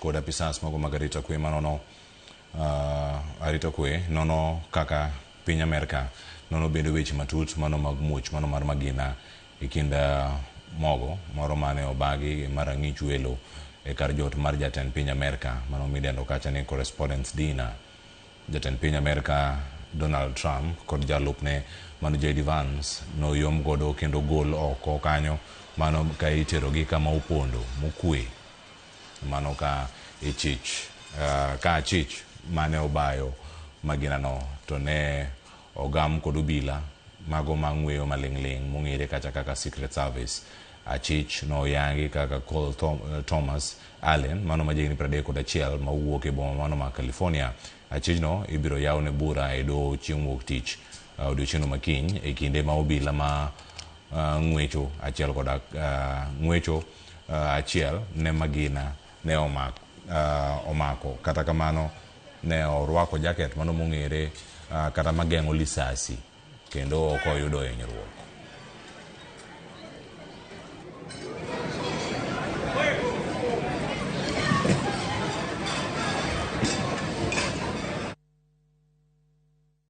kod apisas mago mag arita kwe manono arita kwe nono kaka piny Amerka nono bende weche matut mano mag muoch mano mar magina e kind mogo moro mane obagi mar ang'ich welo e kar jot mar jatend piny Amerka mano midendo kacha ni Correspondents Dinner. Jatend piny Amerka Donald Trump kod jalupne mano JD Vance noyom godo kendo gol oko kanyo mano ka iterogi kama opondo mokwe mano ka ichich ka achich mane obayo maginano to ne ogam kod obila mago mang'weyo maling'ling' mong'ere kacha kaka Secret Service. Achich noyangi kaka Cole Thomas Allen mano ma jahigni 31 mawuok e boma mano ma California. Achijno ibiro yawne bura e doho chieng' wuok tich odiochieng'no makiny e kinde ma obila ma ng'wecho achiel koda ng'wecho achiel ne magina ne omako. Kata kamano ne orwako jaket mano mong'ere kata mageng'o lisasi kendo ok oyudo hinyruok.